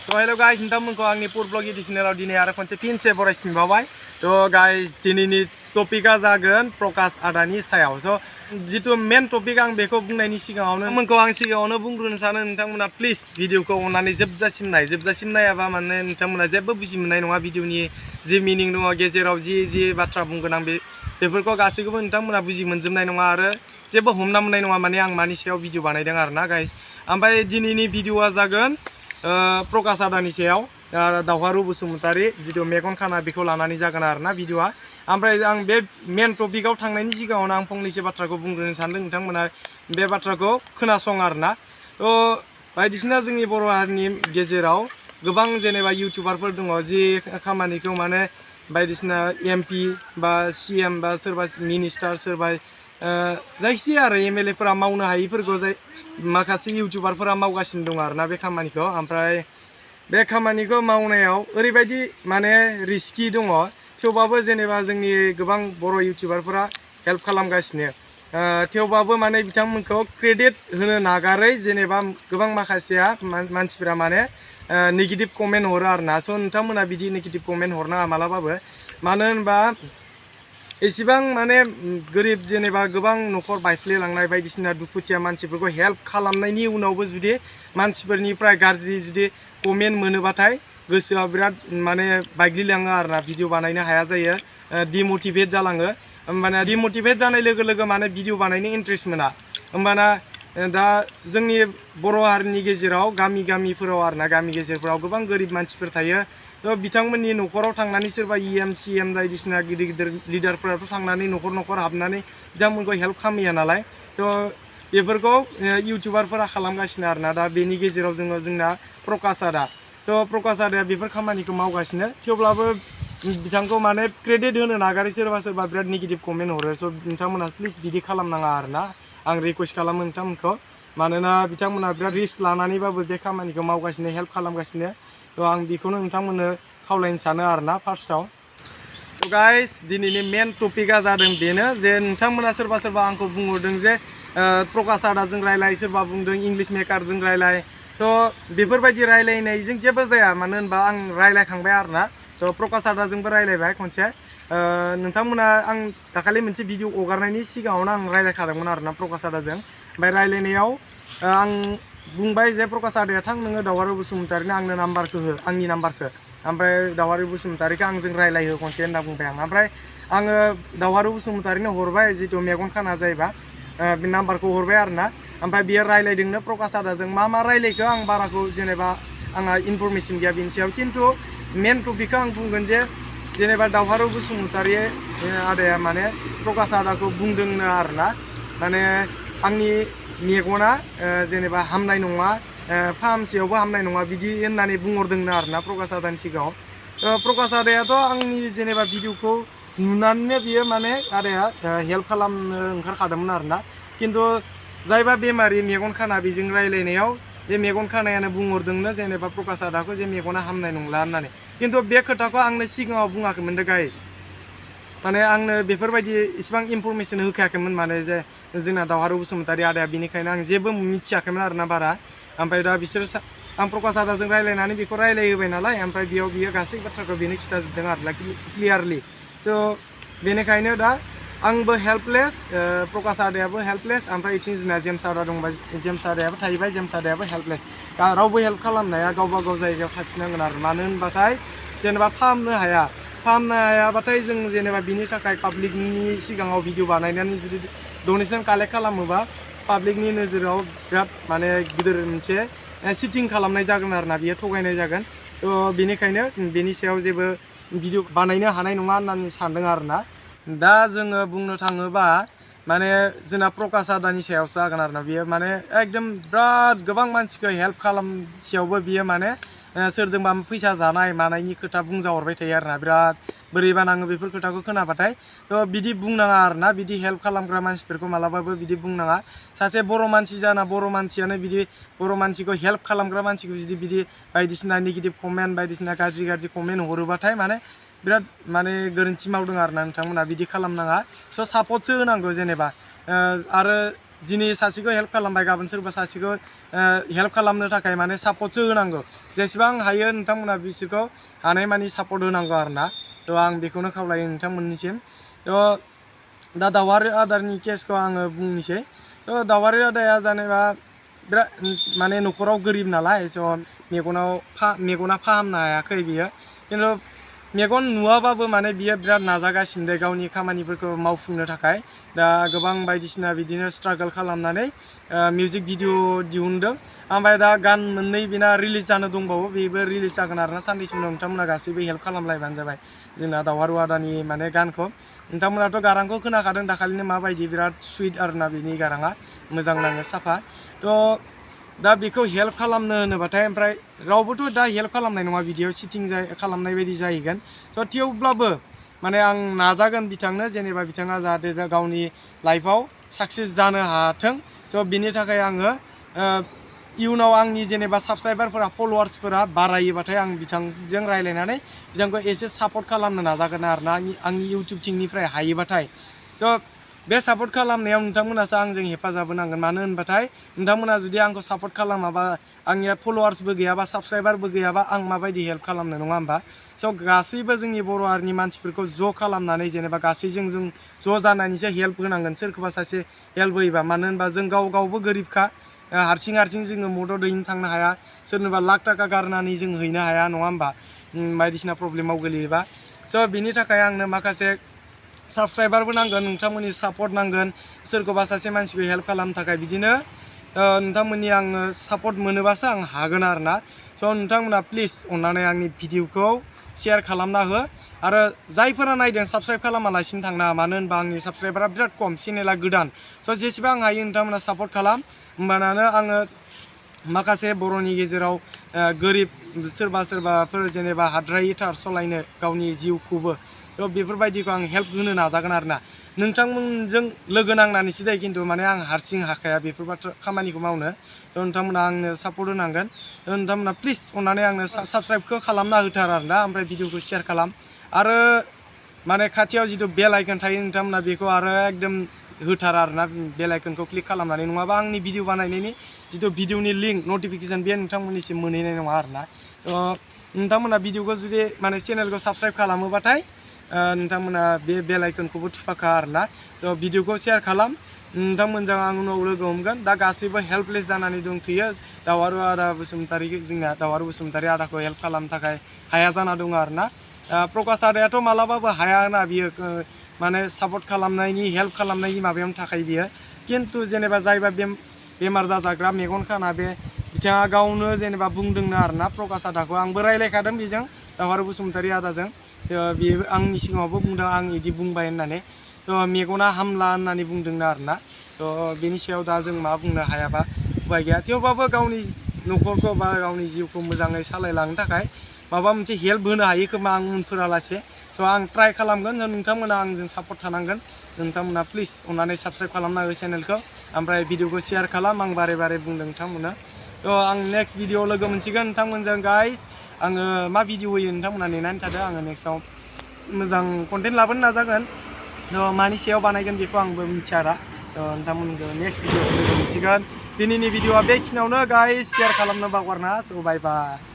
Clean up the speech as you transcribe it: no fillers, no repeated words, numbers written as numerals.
So hello guys, nontonमोनखौ आंनि food blog एडिशनेलाव दिनै आरो खनसे फिनसे बरायफिनबावबाय। So guys, दिनैनि टपिकआ जागोन प्रकाश आदानि सायाव। So जितु मेन टपिक आं बेखौ बुंनायनि सिगाङावनो नोंथांमोनखौ आं सिगाङावनो बुंग्रोनो सानो नोंथांमोना प्लिज भिडिअखौ अननानै जोबजासिम नायाबा माने नोंथांमोना जेबो बुजि मोननाय नङा भिडिअनि जि मिनिं दङ गेजेराव जि बाथ्रा बुंगोन आं बेफोरखौ गासैखौबो नोंथांमोना बुजि मोनजोबनाय नङा आरो जेबो हमना मोननाय नङा माने आं मानि सायाव भिडिअ बानायदों आरोना गाइस। ओमफ्राय दिनैनि भिडिअआ जागोन प्रकाश आदानि सायाव दावहारु बसुमतारी जितु मेगन खाना बेखौ लानानै जागोन आरोना भिडिअआ। ओमफ्राय आं बे मेन टपिकआव थांनायनि सिगाङावनो आं फंनैसो बाथ्राखौ बुंग्रोनो सानदों नोंथांमोना बे बाथ्राखौ खोनासं आरोना। बायदिसिना जोंनि बर' हारिनि गेजेराव गोबां जेनेबा इउटिउबारफोर दङ जि खामानिखौ माने बायदिसिना एमपि बा सिएम बा सोरबा मिनिस्टार सोरबा जायखिजाया आरो एमएलए फोरा मावनो हायिफोरखौ माखासे इउटिउबारफोरा मावगासिनो दं आरोना बे खामानिखौ। ओमफ्राय बे खामानिखौ मावनायाव ओरैबायदि माने रिस्कि दङ थेवबाबो जेनेबा जोंनि गोबां बर' इउटिउबारफोरा हेल्प खालामगासिनो थेवबाबो माने बिथांमोनखौ क्रेडिट होनो नागारै जेनेबा गोबां माखासेया मानसिफोरा माने नेगेटिभ कमेन्ट हरो आरोना। स' नोंथांमोना बिदि नेगेटिभ कमेन्ट हरनाङा मालाबाबो, मानो होनबा एसेबां माने गोरिब जेनेबा गोबां न'खर बायफ्लेलांनाय बायदिसिना दुखुथिया मानसिफोरखौ हेल्प खालामनायनि उनावबो जुदि मानसिफोरनिफ्राय गाज्रि जुदि कमेन्ट मोनोबाथाय गोसोआ बिराद माने बायग्लिलाङो आरोना भिडिअ बानायनो हाया जायो, डिमटिभेट जालाङो। होमबाना डिमटिभेट जानाय लोगो लोगो माने भिडिअ बानायनो इन्ट्रेस्ट मोना। होमबाना दा जोंनि बर' हारिनि गेजेराव गामिफोराव आरोना गामि गेजेरफोराव गोबां गोरिब मानसिफोर थायो। बिथांमोननि न'खराव थांनानै सोरबा इएम सिएम बायदिसिना गिदिर लिडारफोराथ' थांनानै न'खर हाबनानै बिथांमोनखौ हेल्प खालामैया नालाय। बेफोरखौ इउटिउबारफोरा खालामगासिनो आरोना। दा बेनि गेजेराव जोंना प्रकाश आदा, प्रकाश आदाया बेफोर खामानिखौ मावगासिनो थेवब्लाबो बिथांखौ माने क्रेडिट होनो नागारै सोरबा बिराद नेगेटिभ कमेन्ट हरो। स' नोंथांमोना प्लिज बिदि खालामनाङा आरोना, आं रिकुवेस्ट खालामो नोंथांमोनखौ। मानोना बिथांमोना बिराद रिस्क लानानैबाबो बे खामानिखौ मावगासिनो हेल्प खालामगासिनो। आं बेखौनो नोंथांमोननो खावलायनो सानो आरोना फार्स्टआव। गाइस, दिनैनि मेन टपिकआ जादों बेनो जे नोंथांमोना सोरबा आंखौ बुंहरदों जे प्रकाश आदाजों रायलाय, सोरबा बुंदों इंलिश मेकारजों रायलाय। बेफोरबायदि रायलायनायजों जेबो जाया, मानो होनबा आं रायलायखांबाय आरोना। प्रकाश आदाजोंबो रायलायबाय खनसे। नोंथांमोना आं दाखालि मोनसे भिडिअ हगारनायनि सिगाङावनो आं रायलायखादोंमोन आरोना प्रकाश आदाजों। ओमफ्राय रायलायनायाव आं बुंबाय जे प्रकाश आदाया थां नोङो दावहारु बसुमतारीनो आंनो नाम्बारखौ हो, आंनि नाम्बारखौ। ओमफ्राय दावहारु बसुमतारीखौ आंजों रायलायहो खनसे होनना बुंबाय आं। ओमफ्राय आङो दावहारु बसुमतारीनो हरबाय जितु मेगन खाना जायोबा बे नाम्बारखौ हरबाय आरोना। ओमफ्राय बियो रायलायदोंनो प्रकाश आदाजों। मा रायलायखो आं बाराखौ जेनेबा आंहा इनफरमेसन गैया बेनि सायाव। खिन्थु मेन टपिकखौ आं बुंगोन जे जेनेबा दावहारु बसुमतारी आदाया माने प्रकाश आदाखौ बुंदोंनो आरोना, माने आंनि मेगना जेनेबा हामनाय नङा, फाहामसेयावबो हामनाय नङा बिदि होननानै बुंहरदोंनो आरोना प्रकाश आदानि सिगाङाव। प्रकाश आदायाथ' आंनि जेनेबा भिडिअखौ नुनानैनो बियो माने आदाया हेल्प खालामनो ओंखारखादोंमोन आरोना। खिन्थु जायबा बेमारि मेगन खाना बेजों रायलायनायाव बे मेगन खानायानो बुंहरदोंनो जेनेबा प्रकाश आदाखौ जे मेगना हामनाय नंला होननानै। खिन्थु बे खोथाखौ आंनो सिगाङाव बुङाखैमोन दे गाइस, माने आंनो बेफोरबायदि इसिबां इनफरमेसन होखायाखैमोन माने जे जोंना दावहारु बसुमतारी आदाया, बेनिखायनो आं जेबो मिथियाखैमोन आरोना बारा। ओमफ्राय दा आं प्रकाश आदाजों रायलायनानै बेखौ रायलायहोबाय नालाय, ओमफ्राय बियो गासै बाथ्राखौ बेनो खिथाजोबदों आरोना क्लियारलि। बेनिखायनो दा आंबो हेल्पलेस, प्रकाश आदायाबो हेल्पलेस, ओमफ्राय इथिं जोंना जेम्स आदा दंबा जेम्स आदायाबो थाहैबाय, जेम्स आदायाबो हेल्पलेस। रावबो हेल्प खालामनाया गावबा गाव जायगायाव थाफिननांगोन आरो। मानो होनबाथाय जेनेबा फाहामनो हायाबाथाय जों जेनेबा बिनि थाखाय पाब्लिकनि सिगाङाव भिडिअ बानायनानै जुदि डनेसन कालेक्ट खालामोबा पाब्लिकनि नोजोराव बिराद माने गिदिर मोनसे चिटिं खालामनाय जागोन आरोना, बियो थगायनाय जागोन। बेनिखायनो बेनि सायाव जेबो भिडिअ बानायनो हानाय नङा होननानै सानदों आरोना। दा जोङो बुंनो थाङोबा माने जोंना प्रकाश आदानि सायावसो जागोन आरोना। बियो माने एकदम बिराद गोबां मानसिखौ हेल्प खालामसेयावबो बियो माने सोरजोंबा फैसा जानाय मानायनि खोथा बुंजाहरबाय थायो आरोना। बिराद बोरैबा नाङो बेफोर खोथाखौ खोनाबाथाय। बिदि बुंनाङा आरोना, बिदि हेल्प खालामग्रा मानसिफोरखौ मालाबाबो बिदि बुंनाङा। सासे बर' मानसि जाना बर' मानसियानो बिदि बर' मानसिखौ हेल्प खालामग्रा मानसिखौ जुदि बिदि बायदिसिना नेगेटिभ कमेन्ट बायदिसिना गाज्रि कमेन्ट हरोबाथाय माने बिराद माने गोरोन्थि मावदों आरोना नोंथांमोना, बिदि खालामनाङा। सापर्टसो होनांगौ जेनेबा। आरो दिनै सासेखौ हेल्प खालामबाय गाबोन सोरबा सासेखौ हेल्प खालामनो थाखाय माने सापर्टसो होनांगौ जेसेबां हायो नोंथांमोना बिसोरखौ हानायमानि सापर्ट होनांगौ आरोना थ' आं बेखौनो खावलायो नोंथांमोननिसिम थ' दा दाउआरि आदारनि केसखौ आङो बुंनोसै थ' दाउआरि आदारा जेनेबा बिराद माने न'खराव गोरिब नालाय स' मेगना फाहामनो हायाखै बियो खिन्थु मेगन नुवाबाबो माने बियो बिराद नाजागासिनो दे गावनि खामानिफोरखौ मावफुंनो थाखाय दा गोबां बायदिसिना बिदिनो स्ट्रागल खालामनानै मिउजिक भिडिअ दिहुनदों ओमफ्राय दा गान मोननै बिना रिलिज जानो दंबावो बेबो रिलिज जागोन आरोना साननैसो उनाव नोंथांमोना गासैबो हेल्प खालामलायबानो जाबाय जोंना दावहारु आदानि माने गानखौ नोंथांमोनाथ' गारांखौ खोनाखादों दाखालिनो माबायदि बिराद सुइट आरोना बिनि गाराङा मोजां नाङो साफा थ' दा बेखौ हेल्प खालामनो होनोबाथाय ओमफ्राय रावबोथ' दा हेल्प खालामनाय नङा भिडिअ सिटिं खालामनाय बायदि जाहैगोन स' थेवब्लाबो माने आं नाजागोन बिथांनो जेनेबा बिथाङा जाहाथे गावनि लाइफआव साक्सेस जानो हाथों स' बिनि थाखाय आङो इयुनाव आंनि जेनेबा साबसक्राइबारफोरा फल'वार्सफोरा बारायोबाथाय आं बिथांजों रायज्लायनानै बिथांखौ एसे सापर्ट खालामनो नाजागोन आरोना आंनि इउटुब टिमनिफ्राय हायोबाथाय स' बे सापर्ट खालामनायाव नोंथांमोनासो आंजों हेफाजाब होनांगोन मानो होनबाथाय नोंथांमोना जुदि आंखौ सापर्ट खालामाबा आंनिया फल'वार्सबो गैयाबा साबसक्राइबारबो गैयाबा आं माबायदि हेल्प खालामनो नङा होमबा स' गासैबो जोंनि बर' हारिनि मानसिफोरखौ ज' खालामनानै जेनेबा गासैजों जों ज' जानानैसो हेल्प होनांगोन सोरखौबा सासे हेल्प होयोबा मानो होनबा जों गावबो गोरिबखा हारसिं जोङो मदद हैनो थांनो हाया सोरनोबा लाख थाखा गारनानै जों हैनो हाया नङा होमबा बायदिसिना प्रब्लेमाव गोलैयोबा स' बिनि थाखाय आंनो माखासे साबसक्राइबारबो नांगोन नोंथांमोननि सापर्ट नांगोन सोरखौबा सासे मानसिखौ हेल्प खालामनो थाखाय बिदिनो नोंथांमोननि आङो सापर्ट मोनोबासो आं हागोन आरोना स' नोंथांमोना प्लिज अननानै आंनि भिडिअखौ शेयार खालामना हो आरो जायफोरा नायदों साबसक्राइब खालामालासिनो थांनाङा मानो होनबा आंनि साबसक्राइबारा बिराद खम चेनेला गोदान स' जेसेबां हायो नोंथांमोना सापर्ट खालाम होमबानानो आङो माखासे बर'नि गेजेराव गोरिब सोरबाफोर जेनेबा हाद्रायैथार सालायनो गावनि जिउखौबो थ' बेफोरबायदिखौ आं हेल्प होनो नाजागोन आरोना नोंथांमोनजों लोगो नांनानैसो जायो खिन्थु माने आं हारसिं हाखाया बेफोर खामानिखौ मावनो थ' नोंथांमोना आंनो सापर्ट होनांगोन नोंथांमोना प्लिज अननानै आंनो साबसक्राइबखौ खालामना होथार आरोना ओमफ्राय भिडिअखौ शेयार खालाम आरो माने खाथियाव जिथु बेल आइकन थायो नोंथांमोना बेखौ आरो एकदम होथार आरोना बेल आइकनखौ क्लिक खालामनानै नङाबा आंनि भिडिअ बानायनायनि जिथु भिडिअनि लिंक नटिफिकेसन बे नोंथांमोननिसिम मोनहैनाय नङा आरोना थ' नोंथांमोना भिडिअखौ जुदि माने चेनेलखौ साबसक्राइब खालामोबाथाय नोंथांमोना बे बेल आइकनखौबो थुफाखा आरोना स' भिडिअखौ शेयार खालाम नोंथांमोनजों आं उनाव लोगो हमगोन दा गासैबो हेल्पलेस जानानै दंथ'यो दावहारु आदा बसुमतारी जोंना दावहारु बसुमतारी आदाखौ हेल्प खालामनो थाखाय हाया जाना दङ आरोना प्रकाश आदायाथ' मालाबाबो हाया ना बियो माने सापर्ट खालामनायनि हेल्प खालामनायनि माबायावनो थाखाय बियो खिन्थु जेनेबा जायबा बेमार जाजाग्रा मेगन खाना बे बिथाङा गावनो जेनेबा बुंदोंनो आरोना प्रकाश आदाखौ आंबो रायज्लायखादों बेजों दावहारु बसुमतारी आदाजों बेयो आंनि सिगाङावबो बुंदों आं बिदि बुंबाय होननानै थ' मेगना हामला होननानै बुंदोंनो आरोना थ' बेनि सायाव दा जों मा बुंनो हायाबा उपाय गैया थेवबाबो गावनि न'खरखौ बा गावनि जिउखौ मोजाङै सालायलांनो थाखाय माबा मोनसे हेल्प होनो हायो खोमा आं उनफोरालासे स' आं ट्राइ खालामगोन नोंथांमोना आंजों सापर्ट थानांगोन नोंथांमोना प्लिज अननानै साबसक्राइब खालामना हो चेनेलखौ ओमफ्राय भिडिअखौ शेयार खालाम आं बारे बुंदों नोंथांमोना थ' आं नेक्स्ट भिडिअ लोगो मोनसिगोन नोंथांमोनजों गाइस आङो मा भिडिअ होयो नोंथांमोना नेनानै थादो आङो नेक्स्टआव मोजां कन्टेन्ट लाबोनो नाजागोन थ' मानि सायाव बानायगोन बेखौ आंबो मिथिया दा थ' नोंथांमोनखौ नेक्स्ट भिडिअ लोगो मोनसिगोन दिनैनि भिडिअआ बेखिनियावनो गाइस शेयार खालामनो बावगारना स' बाय बाय